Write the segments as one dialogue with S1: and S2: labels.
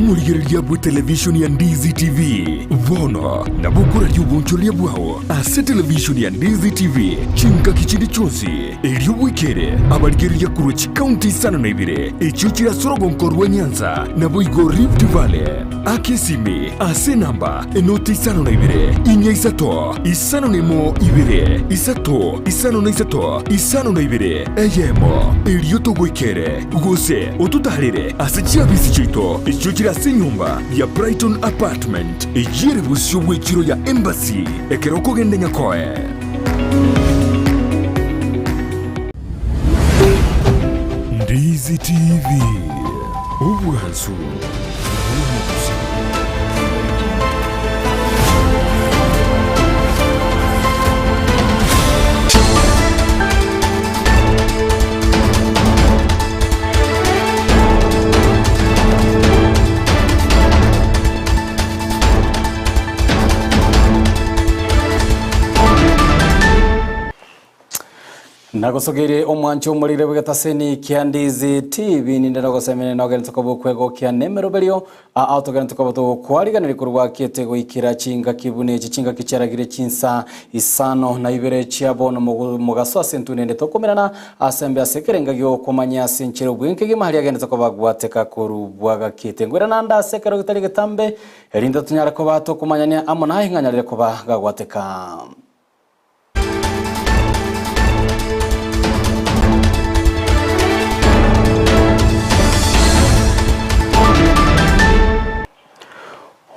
S1: Omorigereria bwe television ya Ndizi TV bono nabukura ry'ubunchoria bwao ase television ya Ndizi TV chingaki chindi chonsi erio bwikere abarigereria kurwa chikaunti 52 echio chirasorogonkorwa Nyanza naboigo Rift Valley akesimi ase namba enoti 52 inya isato isano nemo ibere isato isano na isato isano na ibere eyemo erio togwikere gose otutarire ase chiabisi chito echio chirase nyumba ya Brighton Apartment ejire busio bw'echiro ya Embassy ekero kogenda Nyakoe. Ndizi TV obwansu.
S2: Nagosogere omwancho omorire bwegetaseni kia Ndizi TV ninde nagosemene nogenete kobokwego kia nemeroberio autogenete koboto kwariganire kurwa kiete goikira chinga kibune chinga kicharagire chinsa isano na ibere chiabono mugaso asentu nende tokomerana asembe asekerenga gyo komanya senchero bwenke gimahali agenete kobagwateka korubwaga kiete ngwera nanda asekero gitari getambe erinda tunyara kobato komanyania amo naye nganyarire koba gagwateka.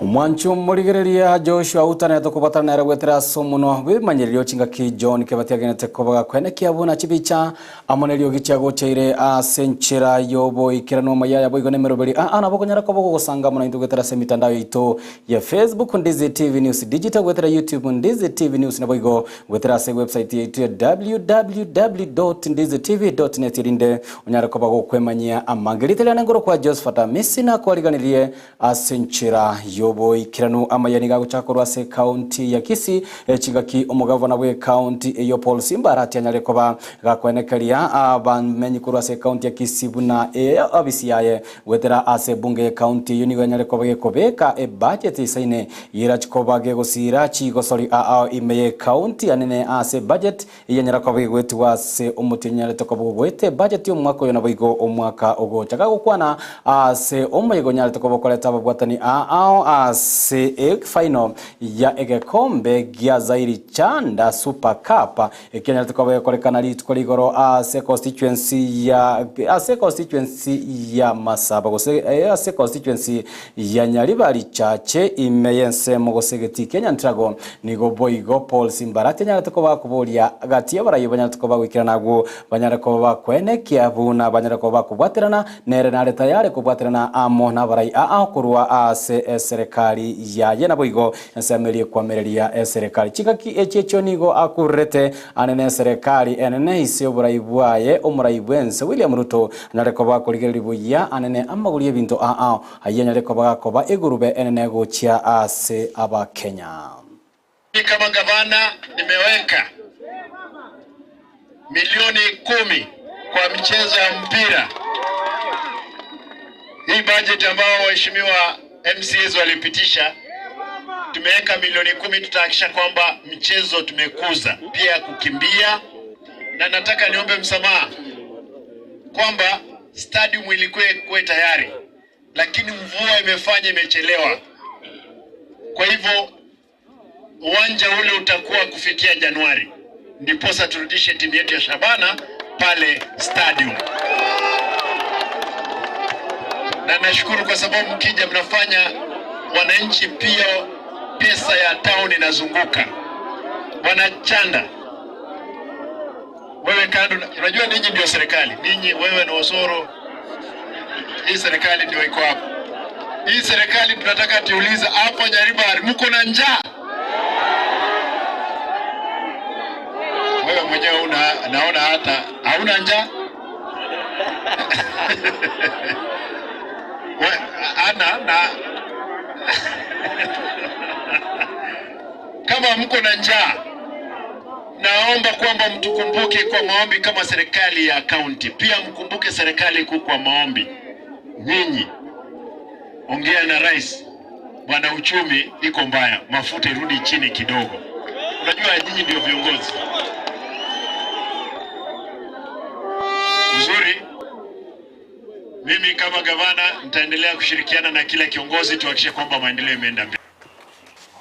S2: Mwanchu murigereria Joshua utane tokubatana nere gwetera somuno bimanyirio chingaki John Kebati agenete kobaga kwene kiabuna chibicha amonerio gichago cheire asenchera yobo ikirano mayaya boigo nemeroberi ana bokonyara kobogo gosanga mona indugetera se mitandao ito ya Facebook Ndizi TV News Digital gwetera YouTube Ndizi TV News na boigo gwetera se website yetu ya www.ndizitv.net irinde onyara kobago kwemanyia amangiriteria nengoro kwa Josephat Misina kwariganirie asenchera yobo ikirano amayani gaguchakorwa se county ya Kisii chingaki omugavana we county eyo Paul Simba aratianyare koba gakwenekeria abamenyi kurwa se county ya Kisii buna abisi yaye wetera ase bunge ya county yo nigo nyare koba gekobeka e budget isaine yira chikoba gegosira chigosori a imeye county anene ase budget yenyara koba gwetwa se omutinyare tokoba gwete budget yo mwaka yo naboigo omwaka ogocha gagokwana ase omoyego nyare tokoba koleta babwatani a ase final ya egekombe gya Zairi Chanda Super Cup ekenya tukobe korekana rituko rigoro ase constituency ya Masaba gose ase constituency ya Nyaribari Chache imeyense mugosegeti Kenya ntrago nigo boigo Paul Simbarati nyara tukoba kuboria gati abarayi banyara tukoba gwikira nago banyara koba kwene kiabuna banyara koba kubwatirana nere nare tayari kubwatirana amo nabarayi a kurwa ase serikali ya yena boigo nsemerie kwamereria serikali chikaki echecho nigo akurete anene serikali enene ise oburai bwaye omurai bwense William Ruto nyareko bakorigereri buya anene amagurie binto a aye nyareko bagakoba igurube enene gochia ase aba Kenya.
S3: Kama gavana nimeweka milioni 10 kwa michezo ya mpira. Hii budget ambao waheshimiwa MCAs walipitisha, tumeweka milioni 10. Tutahakikisha kwamba mchezo tumekuza pia kukimbia, na nataka niombe msamaha kwamba stadium ilikuwa kuwe tayari, lakini mvua imefanya imechelewa. Kwa hivyo uwanja ule utakuwa kufikia Januari, ndiposa turudishe timu yetu ya Shabana pale stadium. Na nashukuru kwa sababu mkija mnafanya wananchi pia pesa ya town inazunguka. Bwana Chanda, wewe kando, unajua ninyi ndio serikali, ninyi wewe na Osoro, hii serikali ndio iko hapo. Hii serikali tunataka tuulize hapo Nyaribari, mko na njaa? Wewe mwenyewe una naona hata hauna njaa. Ana na kama mko na njaa, naomba kwamba mtukumbuke kwa maombi kama serikali ya county. Pia mkumbuke serikali kuu kwa maombi. Nyinyi Ongea na rais, bwana, uchumi iko mbaya, mafuta irudi chini kidogo. Unajua nyinyi ndio viongozi. Uzuri, mimi kama gavana nitaendelea kushirikiana na kila kiongozi tuhakikishe kwamba maendeleo yameenda mbele.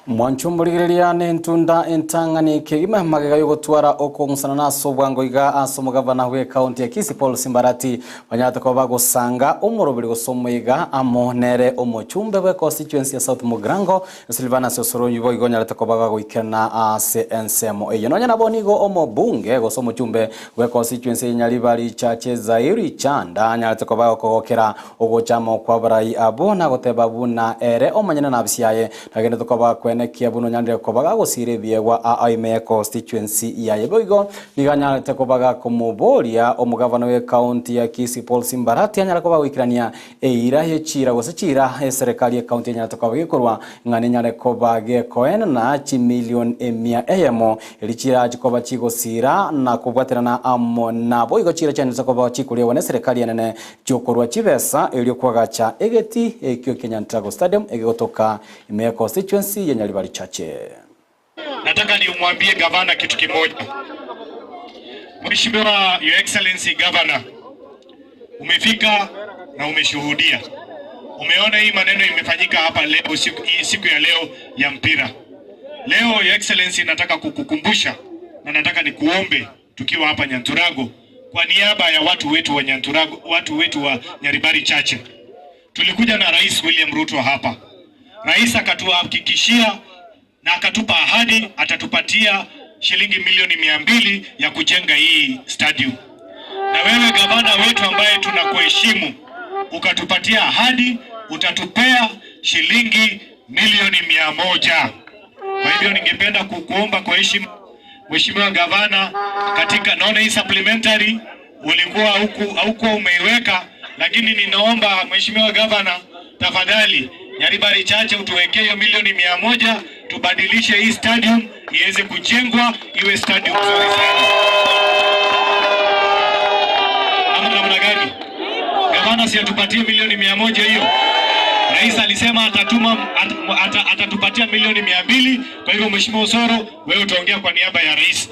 S2: Mwanchumbuligereria ne ntunda entang'ani kegima magega yogotwara okong'usana naso bwango iga ase omogavana bwe county ya Kisii Paul Simbarati banyarete koba bagosanga omoroberi gose omoiga amo nere omochumbe bwe constituency ya South Mugirango Silvanus Osoro boigo onyarete koba bagoikana ase ensemo eyo nonya nabo nigo omobunge gose omochumbe bwe constituency ya Nyaribari Chache Zairi Chanda anyarete koba gokogokera ogochama okwa barai abo na goteba buna ere omonyene na abisiaye nagendete koba kwene kiabuno nyandire kobaga gosire biegwa aime constituency ya yeboigo niganyarete kobaga komoboria omugavana we county ya Kisii Paul Simbarati anyara koba gwikirania eira yechira gose chira eserikali ya county nyarete koba gikorwa ng'ane nyare koba gekoena na chi million emia eyemo erichira chikoba chigosira na kubwaterana amo na boigo chira chanese koba chikurewa ne serikali enene chiokorwa chibesa erio kwagacha egeti ekio Kenyantrago Stadium egigotoka ime constituency ya Nyaribari Chache.
S4: Nataka niumwambie gavana kitu kimoja. Mheshimiwa Your Excellency Governor, umefika na umeshuhudia. Umeona hii maneno imefanyika hapa leo, hii siku ya leo ya mpira. Leo Your Excellency, nataka kukukumbusha na nataka nikuombe tukiwa hapa Nyanturago kwa niaba ya watu wetu wa Nyanturago, watu wetu wa Nyaribari Chache. Tulikuja na Rais William Ruto hapa. Rais akatuhakikishia na akatupa ahadi atatupatia shilingi milioni 200 ya kujenga hii stadium. Na wewe gavana wetu ambaye tunakuheshimu, ukatupatia ahadi utatupea shilingi milioni 100. Kwa hivyo ningependa kukuomba kwa heshima, Mheshimiwa Gavana, katika naona hii supplementary ulikuwa huku haukuwa umeiweka, lakini ninaomba Mheshimiwa Gavana, tafadhali Nyaribari Chache utuwekee hiyo milioni 100 tubadilishe hii stadium iweze kujengwa iwe stadium nzuri sana. Ama namna gani? Gavana, si atupatie milioni 100 hiyo? Rais alisema atatuma atatupatia milioni 200. Kwa hivyo Mheshimiwa Osoro, wewe utaongea kwa niaba ya rais.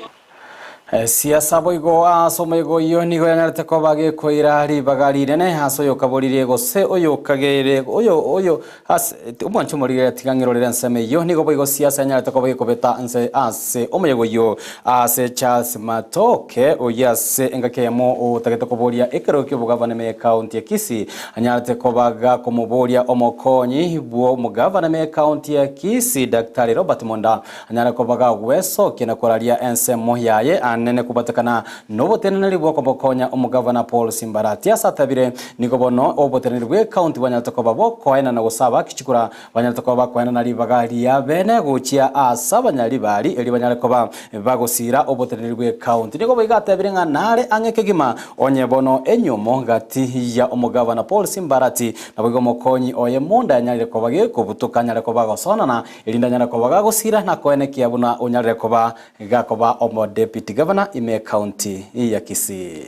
S2: Siasa boigo ase omoigo iyo nigo yanyarete koba gikoira ribaga rinene ase oyo kaboririe gose oyo kagere oyo oyo ase omwancho morire tigang'erorere ensemo iyo nigo boigo siasa yanyarete koba gikobeta nse ase omoyego iyo ase Charles Matoke oyo ase engaki eyemo otagete koboria ekero kia obogavana me county ya Kisii anyarete koba gakomoboria omokonyi bwo omogavana me county ya Kisii Daktari Robert Monda anyarete koba gagwesokia na koraria ensemo yaye anene kubatikana noboteneneri bwa kobokonya omugavana Paul Simbarati asatabire nigo bono oboteneneri bwe county banyarete koba bokoena na gosaba kichikura banyarete koba bakoena na ribaga ria bene gochia asa banyaribari eri banyare koba bagosira oboteneneri bwe county nigo boigatabire ng'a nare ang'e kegima onye bono enyomo gati ya omugavana Paul Simbarati nabo mokonyi oye munda yanyarire koba gekobutuka nyare koba gosonana erinda nyare koba gagosira na koenekia buna onyarire koba gakoba omo deputy governor ime county ya Kisii.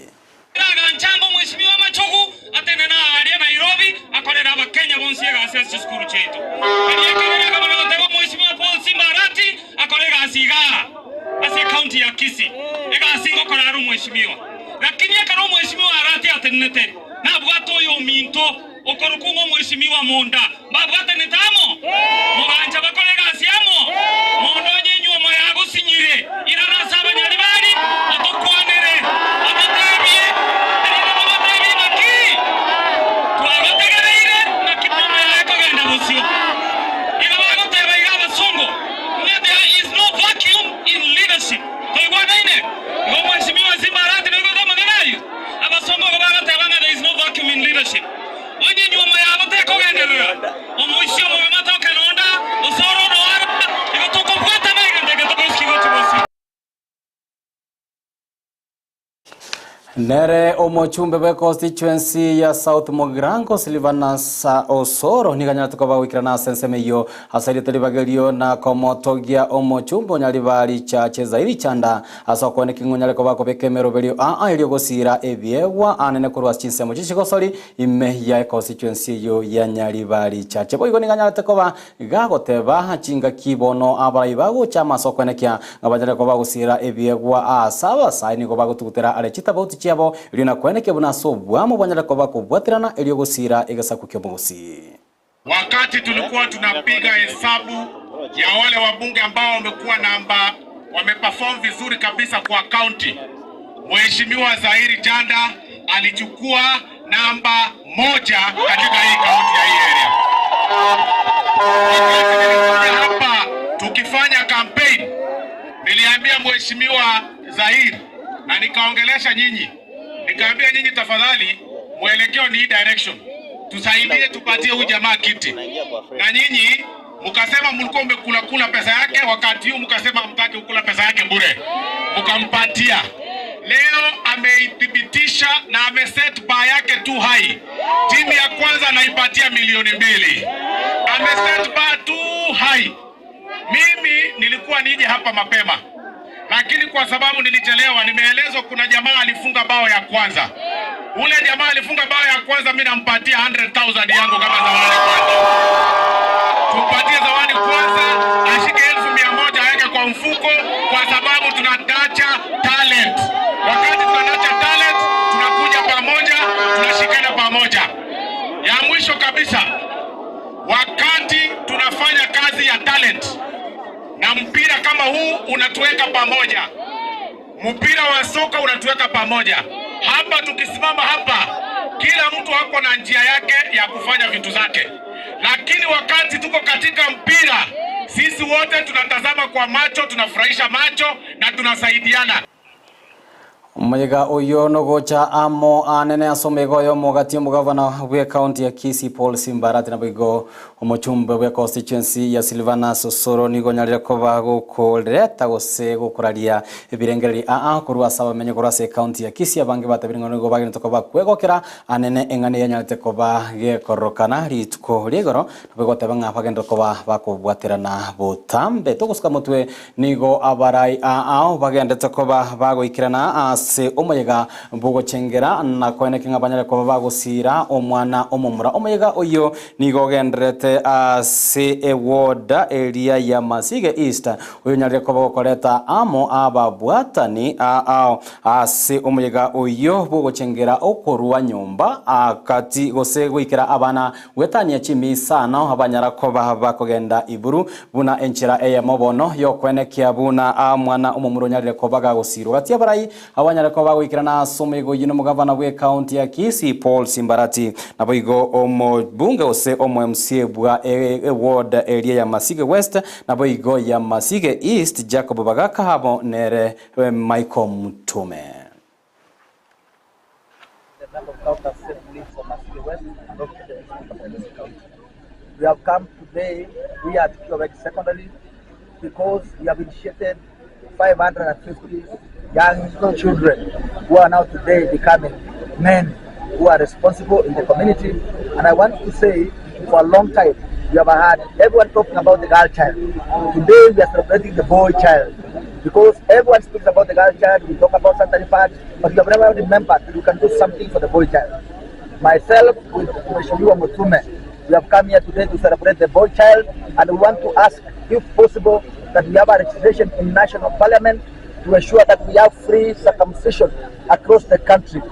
S5: Ganchango Mheshimiwa Machogu atenena aria Nairobi akorera abakenya bonsi egasi ase chisukuru chetu. Eria kama goteba Mheshimiwa Paul Simbarati akore egasi iga ase county ya Kisii. Egasi ngokora aru mheshimiwa. Lakini ekero mheshimiwa Arati atenenete nabwate oyo minto okorukungo mheshimiwa Monda babwate netamo muganja bakore egasi amo mondo nyenyuo moyagusinyire irarasa abanyaribari otukwanere ototebie erira naki twagotegereire naki mondo yakogenda bosio iga bagoteba iga abasungu nga there is no vacuum in leadership toigwanaine ngo mheshimiwa Simbarati nigo abasungu bagoteba nga there is no vacuum in leadership onye nyuomo yabo tekogenderera omuisio mubimatoke nonda osoro noara igo tukobwata naigende getogoski gochi bosio.
S2: Nere omochumbe bwe constituency ya South Mogrango Silvanus Osoro niganyara tukoba gwikirana ase iyo asairite ribagerio na komotogia omochumbe onyaribari chache zairi chanda ase okoneka ng'onyare koba kobeka emeroberio aa erio gosira ebiegwa anene korwa chinsemo chichigosori ime ya constituency iyo ya Nyaribari Chache boigo niganyara tukoba gagoteba chingaki bono abarai bagocha amaso okonekia ng'abanyare koba gosira ebiegwa asaba sai nigo bagotugutera are chitabauti chiabo rina kweneke buna so bwamo bwanyara koba kubwatirana elio gosira egasaku kyomusi.
S4: Wakati tulikuwa tunapiga hesabu ya wale wabunge ambao wamekuwa namba wameperform vizuri kabisa kwa county, Mheshimiwa Zairi Janda alichukua namba 1 katika hii county ya hii area. Wakati nilikuja hapa tukifanya campaign, niliambia Mheshimiwa Zairi na nikaongelesha nyinyi, nikaambia nyinyi tafadhali, mwelekeo ni hii direction, tusaidie tupatie huyu jamaa kiti. Na nyinyi mkasema mlikuwa mmekula kula pesa yake, wakati huu mkasema hamtaki kukula pesa yake bure, mkampatia. Leo ameithibitisha na ameset bar yake tu high. Timu ya kwanza anaipatia milioni 2. Ameset bar tu high. Mimi nilikuwa nije hapa mapema, lakini kwa sababu nilichelewa, nimeelezwa kuna jamaa alifunga bao ya kwanza. Ule jamaa alifunga bao ya kwanza, mimi nampatia 100,000 yangu kama zawadi kwanza. Tumpatie zawadi kwanza, ashike 100,000 aweke kwa mfuko, kwa sababu tunatacha talent. Wakati tunatacha talent, tunakuja pamoja, tunashikana pamoja. Ya mwisho kabisa, wakati tunafanya kazi ya talent na mpira kama huu unatuweka pamoja, mpira wa soka unatuweka pamoja. Hapa tukisimama hapa, kila mtu ako na njia yake ya kufanya vitu zake, lakini wakati tuko katika mpira, sisi wote tunatazama kwa macho, tunafurahisha macho na tunasaidiana.
S2: Omuyega oyo nogocha amo anene asomego oyo mogati omogavana bwe county ya Kisii Paul Simbarati naboigo omochumbe bwe constituency ya Silvanus Osoro nigo nyarire koba gokoreta gose gokoraria ebirengereri aa korwa ase abamenyi korwa ase county ya Kisii abange batabire nigo bagende koba kwegokera anene eng'ane yanyarete koba gekorokana rituko rigoro naboigo teba ng'a bagende koba bakobwaterana botambe togosuka motwe nigo abarai aa bagendete koba bagoikirana ase omuyega bugochengera na koeneke ng'abanyare koba bagosira omwana omomura omuyega oyo nigo genderete ase ewoda eria ya Masige East oyo nyarire koba gokoreta amo ababwatani ao ase omuyega oyo bugochengera okorwa nyomba akati gose goikera abana wetania chimisano abanyara koba bakogenda iburu buna enchera eyemo bono yokwenekia buna amwana omomura nyarire koba gagosirwa gati abarai abanyara koba goikirana asomego yino mugavana bwe county ya Kisii Paul Simbarati naboigo omobunge ose omo MCA bwa ward area ya Masige West naboigo ya Masige East Jacob Bagaka habo nere Michael Mutume.
S6: The member of County Assembly for Masige West and also the Masige County. We have come today, we are at Kiowek Secondary, because we have initiated 550 young children who are now today becoming men who are responsible in the community. And I want to say, for a long time, we have had everyone talking about the girl child. Today we are celebrating the boy child, because everyone speaks about the girl child, we talk about sanitary pads, but we have never remembered that we can do something for the boy child. Myself with Mheshimiwa Mutume, we have come here today to celebrate the boy child, and we want to ask, if possible, that we have a legislation in national parliament to ensure that we have free circumcision across the country.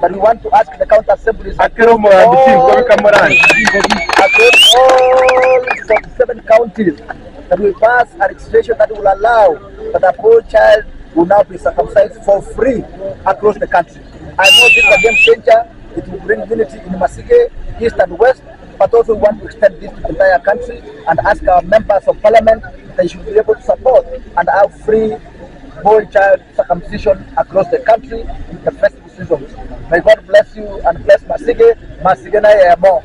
S6: But we want to ask the county assemblies across all 47 counties that we pass a legislation that will allow that a boy child will now be circumcised for free across the country. I know this is a game changer. It will bring unity in Masige, East and West, but also we want to extend this to the entire country and ask our members of parliament they should be able to support and have free boy child circumcision across the country in the festive seasons. May God bless you and bless Masige. Masige na yemo.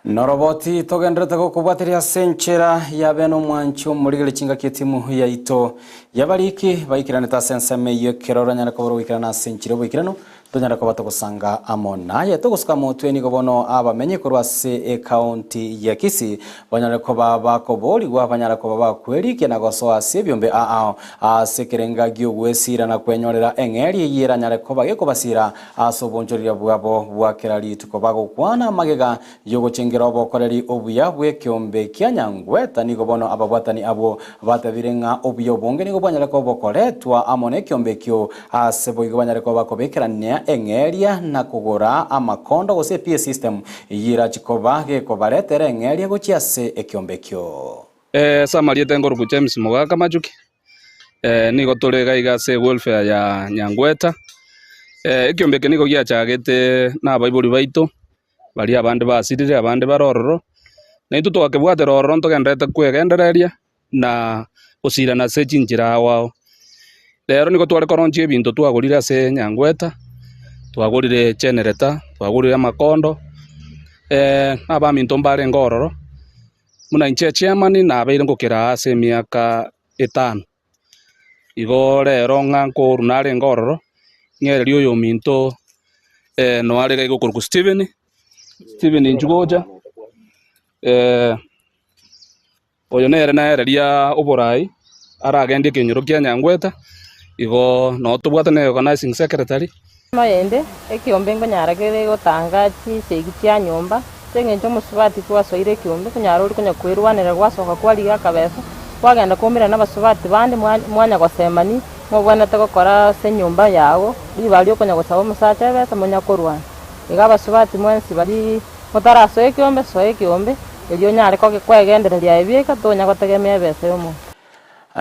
S2: Noroboti togenderete gokobwatiria senchera ya beno mwancho murigere chinga ketimu yaito yabariki baikiraneta senseme yekero nyara koboro wikirana senchire bwikirano tonyara koba togosanga amo naye togosuka motwe nigo bono abamenye korwa se ekaunti ya Kisii banyara koba bakoborigwa banyara koba bakwerikia na gosoa ase ebiombe ao ase ekerenga giogwesira na kwenyorera eng'eri yera nyare koba gekobasira ase obonchoria bwabo bwakera rituko bagokwana magega yogochengera obokoreri obuya bw'ekiombe kia Nyangweta nigo bono ababwatani abo batabire ng'a obuya obonge nigo bwanyara koba bokoretwa amo na ekiombe ekio ase boigo banyare koba bakobekerania eng'eria na kugura amakondo gose PA system yira chikoba gekobaretere eng'eria gochia ase ekiombe ekio.
S7: Samariete ngoruku James Mogaka Majuki. Nigo tore gaiga ase welfare ya Nyangweta. Ekiombe eke nigo giachagete na abaibori baito bari abande basirire abande barororo na intwe twakebwatera ororo ntogenderete kwegendereria na gosirana ase chinchira wao. Rero nigo tware koronchia ebinto twagorire ase Nyangweta, twagorire generator, twagorire amakondo, abaminto mbarenge ororo muna inche chairman nabeire ngokera ase emiaka 5 igo rero ng'a nkoru narenge ororo ng'ereria oyo ominto noarega igo koruku Steven Njugoja oyo nere naereria oborai aragendie ekenyoro kia Nyangweta igo no tobwatane organizing secretary
S8: Mayende ekiombe ngonyara kere gotanga chisegi chia nyomba cheng'encho omusubati twasoire ekiombe konyara ori konya kwerwanera gwasoka kwariga akabesa kwagenda kumira n'abasubati bandi mwanya gosemani mobwanete gokora ase enyomba yago ribaria okonya gosaba omosacha ebesa monya korwana iga abasubati mwensi bari motarasoa ekiombe soa ekiombe erio onyare kwegendereria ebieka tonya gotegemea ebesa ya omonto.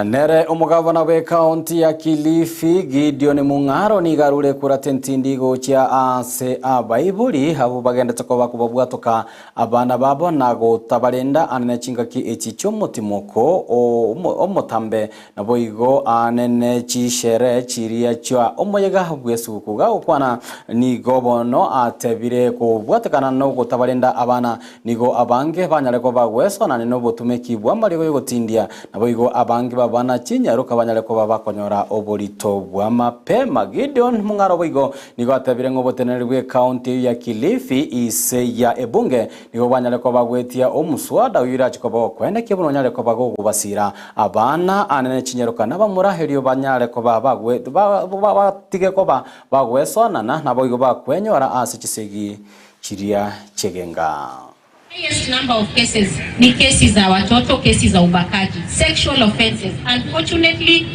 S2: Nere omugavana bwe kaunti ya Kilifi Gideon Mung'aro nigarure kurate ntindi gochia ase abaibori abo bagendete koba kubabwatoka abana babo na gotabarenda anene chingaki echi chiomotimoko omotambe nabo igo anene chishere chiria chwa omoyega bwesuku gagokwana nigo bono atebire kobwatekana no gotabarenda abana nigo abange banyare koba gwesona nobotumeki bwa marigo yogotindia nabo igo abange babana chinyaruka banyare koba bakonyora oborito bwa mapema. Gideon Mung'aro boigo nigo atabire ng'oboteneri bwe county ya Kilifi ise ya ebunge nigo banyare koba gwetia omuswada oyirachi koba kwenda kibuno nyare koba gogubasira abana anene chinyaruka nabamuraherio banyare koba bagwe batige koba bagwesonana nabo igo bakwenyora ase chisegi chiria chegenga.
S9: Highest number of cases ni kesi za watoto, kesi za ubakaji, sexual offenses. Unfortunately,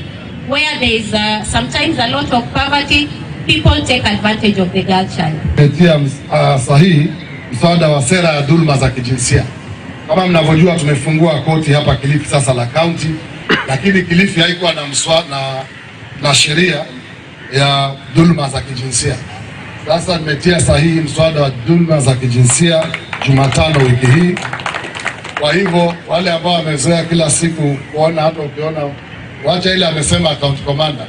S9: where there is sometimes a lot of poverty, people take advantage of the girl child.
S10: Kupitia sahihi mswada wa sera ya dhulma za kijinsia. Kama mnavyojua tumefungua koti hapa Kilifi sasa la county, lakini Kilifi haikuwa na mswada na sheria ya dhulma za kijinsia. Sasa nimetia sahihi mswada wa dhulma za kijinsia Jumatano wiki hii. Kwa hivyo wale ambao wamezoea kila siku kuona, hata ukiona wacha ile amesema account commander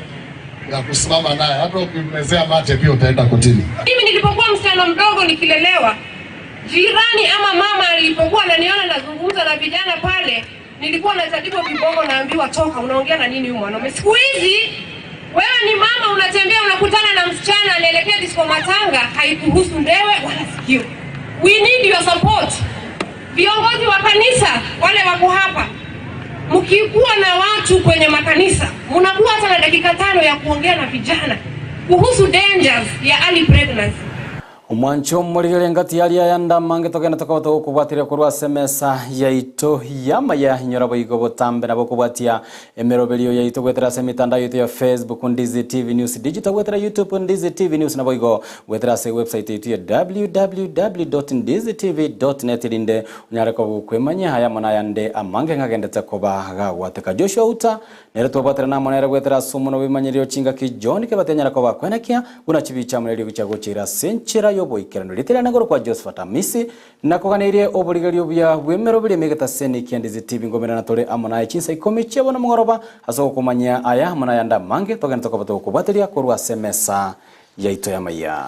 S10: ya kusimama naye, hata ukimezea mate pia utaenda kotini.
S11: Mimi nilipokuwa msichana mdogo nikilelewa, jirani ama mama alipokuwa ananiona nazungumza na vijana pale, nilikuwa natandikwa kiboko, naambiwa toka, unaongea na nini huyu mwanaume? Siku hizi wewe ni mama unatembea unakutana na msichana anaelekea disco matanga, haikuhusu ndewe wala sikio. We need your support. Viongozi wa kanisa wale wako hapa, mkikuwa na watu kwenye makanisa, mnakuwa hata na dakika 5 ya kuongea na vijana kuhusu dangers ya early pregnancy.
S2: Omwancho murigere ngati yaria yandamange togenda tokobota gokobwatiria korwa semesa yaito yamaya inyora boigo botambe nabo kobwatia emeroberio yaito gwetera ase emitandao yaito ya Facebook Ndizi TV News Digital, gwetera YouTube Ndizi TV News nabo igo gwetera ase website yaito ya www.ndizitv.net rinde onyare kokwemanya haya mona yande amange ng'agendete koba gagwateka Joshua Uta nere twabwatera namo nere gwetera ase omono bwemanyerio chingaki John kebatenyara koba kwenekia buna chibicha munerio gichagochira senchera yoboikerano litera nagoro kwa Josephat Amisi nakoganeirie oborigerio bya bwemero biri megeta seni kia Ndizi TV ngomera na tore amona chinsa 10 chiabo na mugoroba ase okomanya aya mona yanda mange togenda tokobata okobwatiria korwa semesa yaito ya maya.